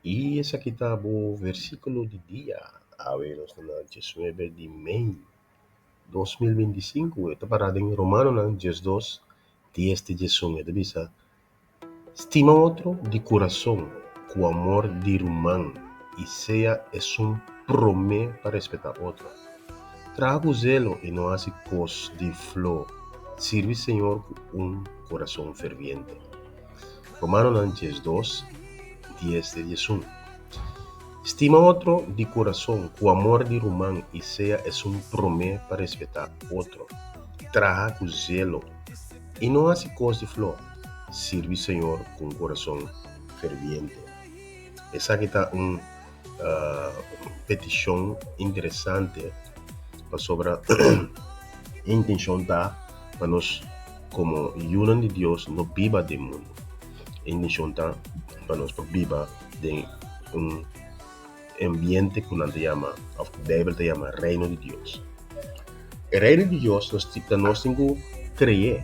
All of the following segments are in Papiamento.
I esaki ta bo versíkulo di dia. Awe nos ta na diesnuebe di mei 2025. E ta pará den Romanonan 12, dies te 11. E ta bisa, Stima otro di kurason ku amor di ruman i sea esun promé pa respetá otro. Traha ku zelo i no hasi kos di flo. Sirbi Señor ku un kurason ferviente. Romanonan 12, dies te 11. Stima otro di kurason ku amor di ruman i sea esun promé pa respetá otro. Traha ku zelo i no hasi kos di flo. Sirbi Señor ku un kurason ferviente. Esaki ta un petishon interesante pasobra e intenshon ta pa nos komo yunan di Dios no biba den mundu. E intenshon ta pa nos por biba den un ambiente ku nan ta yama òf ku Beibel ta yama Reino di Dios. E Reino di Dios nos ta nos tin ku kre'é,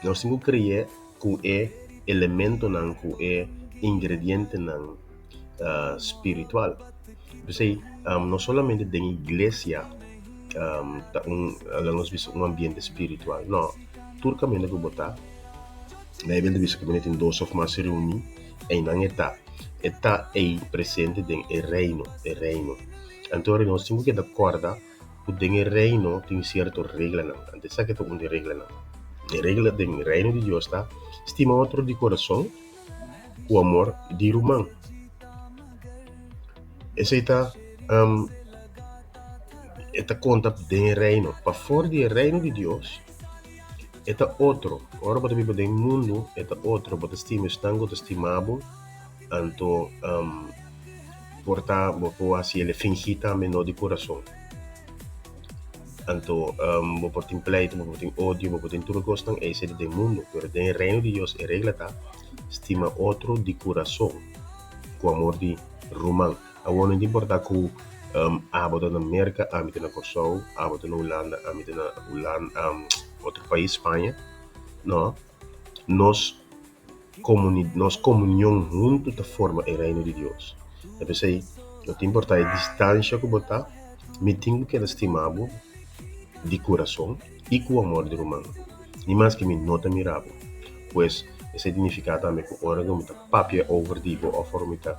nos tin ku kre'é ku e elementonan, ku e ingredientenan spiritual. P'esei no solamente den iglesia ta un laga nos bisa un ambiente spiritual, no, tur kaminda ku bo ta, Beibel ta bisa ku kaminda tin dos òf mas reuní, einan e ta, e ta ei presente den e reino, e reino. Anto nos tin ku keda kòrda ku den e reino tin sierto reglanan. Anto esaki ta un di e reglanan. E regla den reino di Dios ta, stima otro di kurason ku amor di ruman. Esei ta e ta konta den e reino. Pafor di e reino di Dios e ta otro. Ora bo ta biba den mundu e ta otro. Bo ta stima esnan ku ta stima bo, anto por ta bo por hasi el e fingí tambe no di kurason. Anto bo por tin pleito, bo por tin odio, bo por tin tur e kosnan ei seri den mundu, pero den e reino di Dios e regla ta stima otro di kurason ku amor di ruman. Awor no ta importa ku abo ta na Merka, ami ta na Kòrsou, abo ta na Hulanda, ami ta na Hulanda, otro pais, Spaña, no, nos Nos komunion huntu ta forma e Reino di Dios. Ta p'esei, no ta importá e distansha ku bo ta, mi tin ku keda stima bo di kurason i ku amor di ruman, ni maske mi no ta mira bo. Pues, esei ta nifiká tambe ku ora ku mi ta papia over di bo òf ora mi ta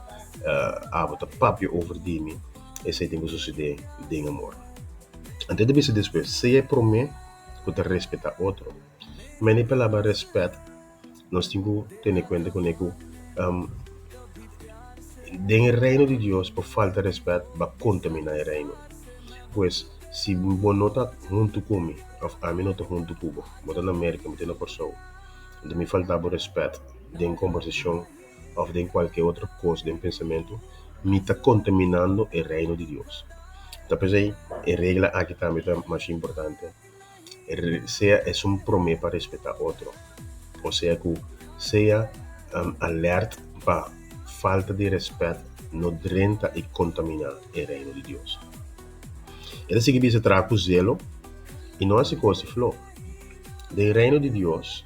abo ta papia over di mi, esei tin ku susedé den amor. Anto e ta bisa despues, Sea e promé ku ta respetá otro. Mene palabra rèspèt nos tin ku tene kuenta kuné ku den e reino di Dios por falta rèspèt bo a kontaminá e reino. Pues si bo no ta huntu ku mi òf ami no ta huntu ku bo, bo ta na Merka mi ta na Kòrsou, anto mi falta bo rèspèt den kombersashon òf den kualke otro kos den pensamentu, mi ta kontaminando e reino di Dios. Ta p'esei e regla aki tambe ta masha importante. Sea esun promé pa respetá otro, osea ku sea alèrt pa falta di rèspèt no drenta i kontaminá e Reino di Dios. E ta sigui bisa traha ku zelo i no hasi kos di fló. Den Reino di Dios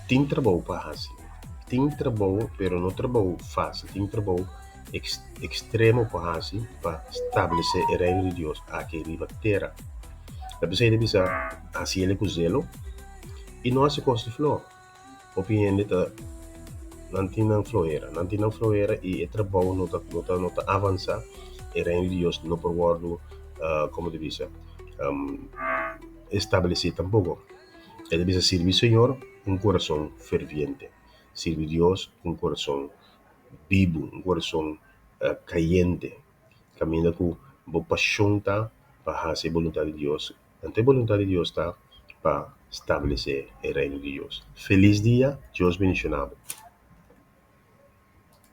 tin trabou pa hasi. Tin trabou, pero no trabou fásil, tin trabou ekstremo pa hasi pa stablesé e Reino di Dios aki riba tera. Ta p'esei ta bisa hasi el ku zelo i no hasi kos di flor. Hopi hende ta nan tin nan flohera, nan tin nan flohera i e trabou no ta no ta no ta avansá, e Reino di Dios no por wòrdu komo ta bisa establesé tampoko. E ta bisa sirbi Señor ku un kurason ferviente, sirbi Dios ku un kurason bibu, un kurason kayente, kaminda ku bo pashon ta pa hasi e boluntat di Dios. Anto e boluntat di Dios ta pa stablesé e Reino di Dios. Felis dia, Dios bendishoná bo.